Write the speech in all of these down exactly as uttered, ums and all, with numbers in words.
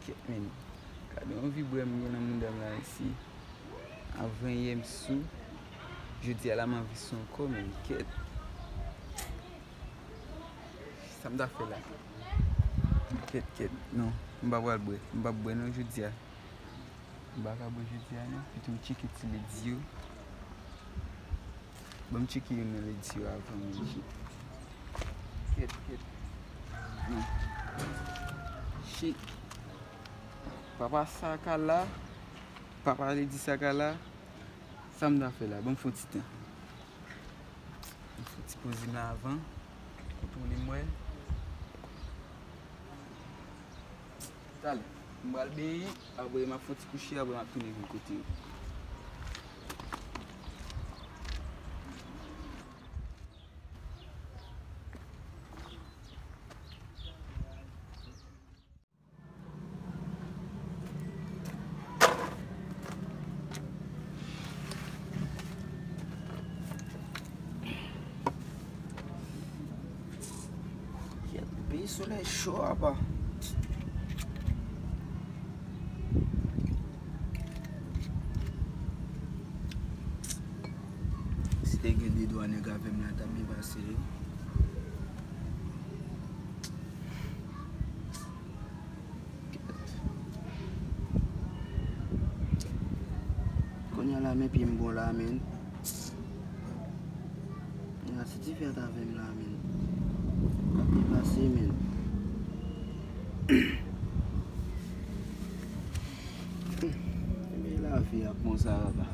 Kèt, men. Gade yon vibrè m gen nan mouda m la isi. Avan yè m sou. Jodi a la m anvi sou ankò, men. Kèt. Sa m ta fè la? Kèt, kèt. Non, m pa pral bwè. M p ap bwè non jodi a. M pa ka bwè jodi a non. Pito m tcheke ti ledi yo. Ban m tcheke youn nan ledi yo avan m manje. Kèt, kèt. Non. Shit. Papa sa ka la. Papa ledi sa ka la. Sa m ta fè la? Ban m fè yon ti tan. Ban m fè yon ti poze m la avan. Kontwole m wè. Talè. M pral benyen, apre m ap fè yon ti kouche, apre m ap tounen vin kote w. Kèt, peyi solèy cho apa. Si te gen de dwa nèg avè m la, t ap byen pase wi. Kounye a la, men pye m bon la, men. Kounye a, si ti fi a t avè m la, men. T ap byen pase, men. Men lavi a konsa, papa.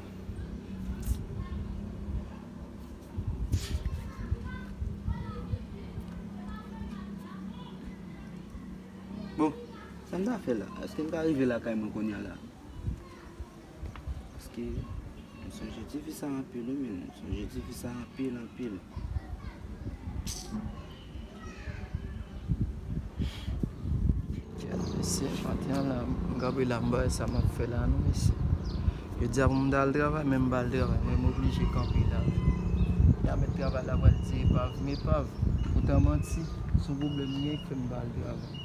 Bon, sa m ta fè la? Èske m ka rive lakay mwen kounye a la? Paske m sonje ti fi sa anpil, wi, men. M sonje ti fi sa anpil, anpil. Kèt, mesye, maten an la, m kanpe la, m pa wè sa m ap fè la, non, mesye. Yo di a pou m t al travay, men m pa al travay. Mwen, m oblije kanpe la. Y a mèt travay la pral di epav m epav. Poutan manti, se yon pwoblèm m gen k fè m pa al travay.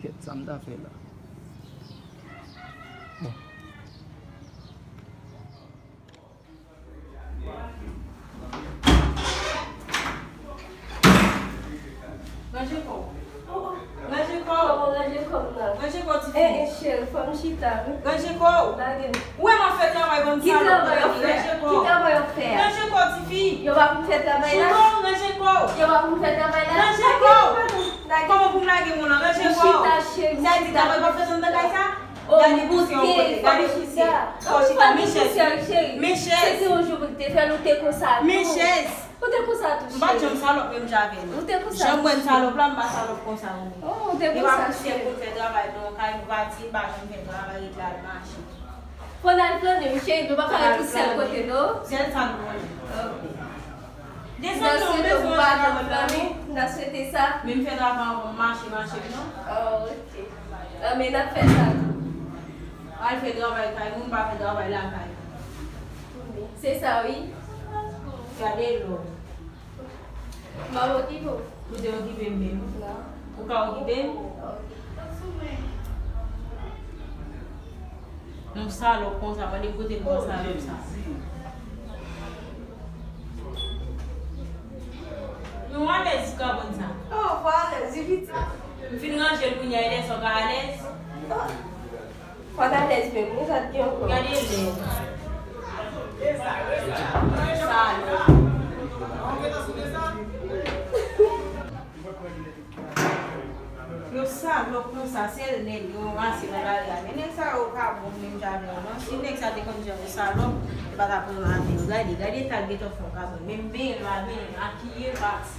Kèt, sa m ta fè la? Bon. Ranje kò w. Ranje kò w. Kòman ranje kò m nan? Ranje kò w, tifi. Eh, eh, cheri, fò m chita, wi. Ranje kò w. Lage m. Ou wè m ap fè travay bann salòp nan peyi. Ranje kò w. Ki travay w ap fè a? Ranje kò w, tifi. Yo pa pou m fè travay la? Chita w, ranje kò w. Yo pa pou m fè travay la? Ranje kò w. Lage m. Kòman pou m lage moun nan? Ranje kò w. M chita, cheri, m chita. Sa di travay pa fèt anndan kay sa? Oh, gade pousyè yon kote, gade pousyè. Fò w chita, men chèz. Men chèz. Se te yon jou pou te fè l, ou te konsa tou. Men chèz. Ou te konsa tou, cheri. M pa t janm salòp menm jan avè nou. Ou te konsa tou, cheri. Jan m wè n salòp la, m pa salòp konsa, non. Oh, ou te konsa, cheri. E pa pousyè pou n fè travay, non, kay nou pati, m pa janm fè travay, ret la al mache. Fò n al flannen, wi, cheri, nou pa ka ret yon sèl kote, non. Sèl sa nou konnen. Ok. Desann non, bezwen yon travay pou flannen. M ta swete sa. Men m fè travay ankò, m mache, mache, non. Oh, ok. Ah, men n ap fè sa tou. Al fè travay kay moun, pa fè travay lakay. Se sa, wi. Gade lò. M ap okipe w. Ou te okipe m menm? Non. Ou ka okipe m? Ok. Yon salòp konsa, mande m kote l pran salòp sa. Nou alèz kabòn sa. Oh, fò alèz, wi, pitit. M fin ranje l kounye a, e lè sa w ka alèz? Oh. Fò n alèz menm, wi, sa t gen ankò. Gade lè. Salòp. Yo salòp konsa, sèl nèg yo ranse nan lari a. Men nèg sa yo pa bon menm jan avè yo, non. Si nèg sa te konn jan yo salòp, yo pa t ap rann avè yo. Gade, gade eta l gentan fè yon kabòn. Men men l la, men l makiye, pati.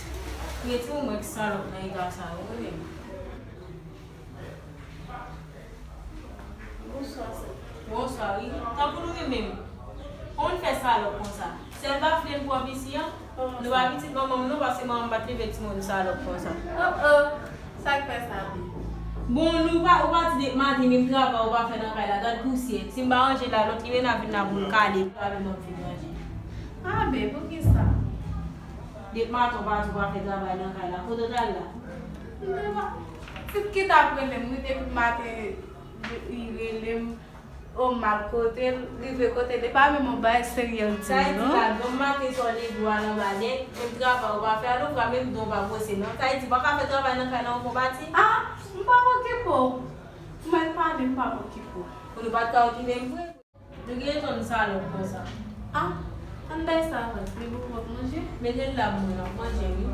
Gen timoun mwen ki salòp nan eta sa yo, wi, menm. Bonswa, sè. Bonswa, wi. Tankou nou menm. Kòman n fè salòp konsa? Sèl bafle n pran isi an? Nou pa pitit manman m non, paske manman m pa t leve timoun salòp konsa. Oh, oh. Sa k fè sa, pi? Bon, nou pa, ou pa di depi maten, menm travay ou pa fè nan kay la, gad pousyè. Si m pa ranje la, lòt Irena vin la pou l kale, travay m ap vin ranje. Ah, ben, poukisa? Depi maten ou pa di ou pa fè travay nan kay la, kote w t al la? M te pa, ti ki t ap rele m, wi, depi maten. Li rele m, o m al kote l, rive kote l, e pa menm yon bagay serye l di m non. Sa e di la, bon maten sa w leve w al anba nèg, menm travay ou pa fè, al ouvra menm dan w pa bwose non. Sa e di, w pa ka fè travay nan kay la ankò pati? Ah, m p ap okipe w. Ou mèt pale, m p ap okipe w. Pou nou pa t ka okipe m vre? Nou gen zòn salòp konsa. Ah, ann bay sa avanse, men pou w ap manje? Mete l la pou mwen, m ap manje wi.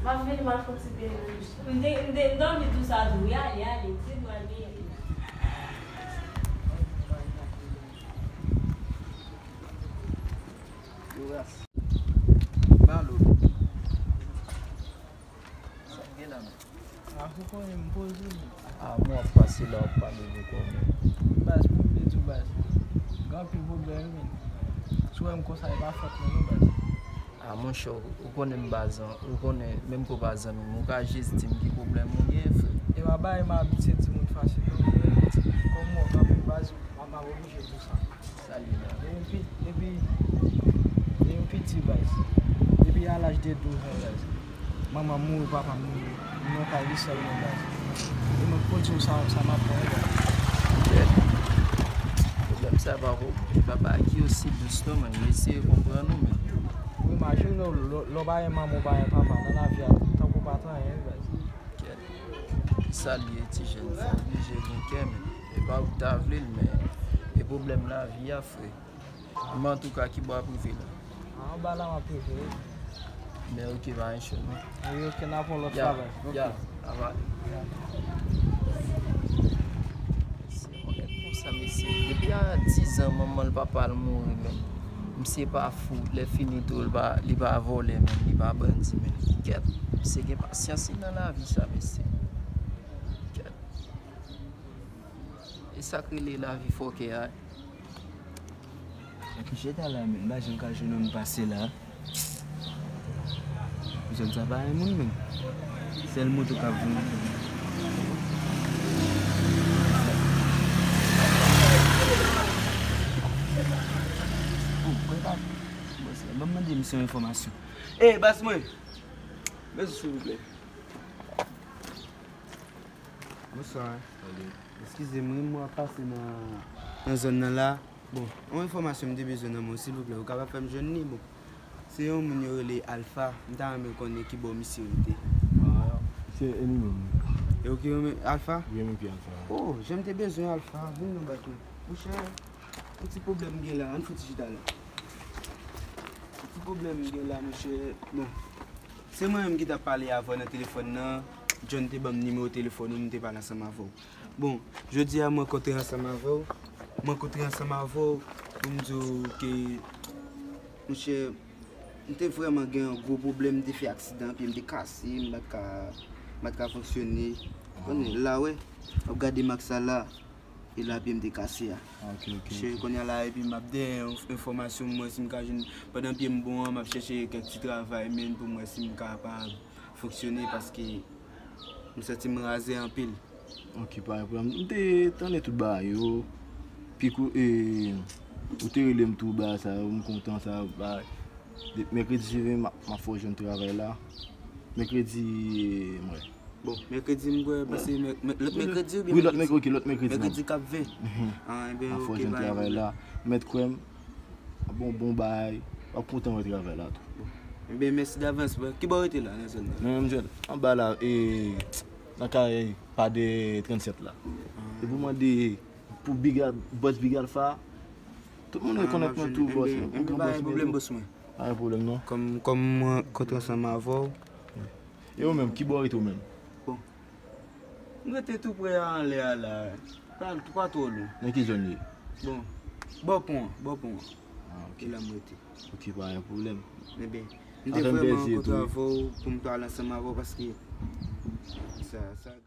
M ap vini, m al fè yon ti beny nan douch la. M te, m te, m te anvi di w sa tou wi, ale, ale, di nou al benyen. Yoras. Malo. Sa m gen la menm? A, ou konnen m poze menm. A, mwen ap pase la, w ap pale de kò menm. Baz, pou m te di w, baz, gen anpil pwoblèm wi menm. Si w wè m konsa, e pa fòt mwen non, baz. A, monchè, ou konnen m pa zan-, ou konnen, menm ke w pa zanmi m, ou ka jis di m ki pwoblèm ou gen, frè. E pa bagay m abitye di moun fasil non, frè. Kòm w wè kanpe, baz, m ap, m ap oblije di w sa. Sa l ye la? Depi m pi-, depi, depi m piti, baz. Depi a laj de douz an, baz. Manman m mouri, papa m mouri. M nan kay li sèlman, baz. E mwen k pou di w sa, sa m ap pran, baz. Kèt. Pwoblèm sa pa pou, e pa bagay ki osi dous non, menn. Eseye konprann ou menm. Ou imajine w, lè, lè w pa gen manman, w pa gen papa, nan lavi a, tankou w pa t anyen, baz. Kèt. Sa l ye, ti jèn, fò w oblije gen kè, menn. E pa ou ki ta vle l, men e pwoblèm lavi a, frè. Men antouka, kibò w ap rive la? A, anba la m ap rive wi. Men oke, pa gen cho non. Wi, oke, n ap yon lòt fwa, baz. Ya, oke. Ya, avale. Ya. Mesye, yon nèg konsa, mesye. Depi a diz an, manman l, papa l mouri, menn. Misye pa fou, lè fini tou, li pa, li pa vòlè, menn, li pa bandi, menn. Kèt, misye gen pasyans wi nan lavi sa, mesye. Kèt. E sa k rele lavi fòkè a. Nan ki jeta la menm, m pa janm ka jwenn moun pase la. Zòn sa pa gen moun menm. Sèl moto k ap vini. Oh, kwè pa. Bòs la, ban m mande misye yon enfòmasyon. Ey, baz mwen! Bezwen silvouplè. Bonswa. Eskize m wi, m wè w ap pase nan, nan zòn nan la. Bon, yon enfòmasyon m te bezwen nan men w, silvouplè, ou kapab fè m jwenn li? Bon, se yon moun yo rele Alpha, m ta renmen konnen kibò misye rete. Ah, se e nou menm. E ou ki rele Alpha? Wi, mwen ki Alpha. Oh, jan m te bezwen Alpha, vin non baz mwen. Monchè, yon ti pwoblèm m gen la, ann fouti chita la. Yon ti pwoblèm m gen la, monchè. Bon, se mwen menm ki t ap pale avè w nan telefòn nan. John te ban m nimewo telefòn ou, m te pale ansanm avè w. Bon, jodi a mwen kontre ansanm avè w. Mwen kontre ansanm avè w pou m di w ke, monchè, m te vrèman gen yon gwo pwoblèm, m te fè aksidan, pye m te kase, m pa t ka, m pa t ka fonksyone. Konnen, la, wè, w ap gade mak sa la. E la pye m te kase a. Ah, ok, ok, monchè, ok. Kounye a la, epi m ap dèyè yon enfòmasyon, m wè si m ka jwenn, pandan pye m bon an, m ap chèche kèk ti travay, menn, pou m wè si m kapab fonksyone, paske m santi m raze anpil. Ok, pa gen pwoblèm. M te tande tout bagay yo. Pi kou, e, ou te rele m tou bagay sa yo, m kontan sa, bagay. De, mèkredi vini, m ap, m ap fè w jwenn travay la. Mèkredi, e, m wè. Bon, mèkredi m kwè, paske mè-, mè-, lòt mèkredi oubyen wi, lòt mèkredi? Mèkredi, ok, lòt mèkredi. Mèkredi k ap ven. Mhm. Ah, enben, ok, pa gen pwoblèm. Mèt kwè m, bon, bon bagay, w ap kontan wè travay la tou. Bon. Enben, mèsi davans. Kibò w rete la, nan zòn nan? Nan menm zòn, anba la, e, nan kay pa de trannsèt la. Ah. E pou mande pou Big Al-, bòs Big Alpha, tout moun rekonèt mwen tou, bòs mwen. Enben, pa gen pwoblèm, bòs mwen. Pa gen pwoblèm, non. Kòm, kòm mwen kontre ansanm avè w. E ou menm, kibò w rete ou menm? Bon. M rete tou prè a anlè a la. Pa, pa twò lwen. Nan ki zòn li ye? Bon. Bò pon an, bò pon an. Ah, ok. E la m rete. Ok, pa gen pwoblèm. Enben, m te vrèman kontan avè w pou m pale ansanm avè w paske sa, sa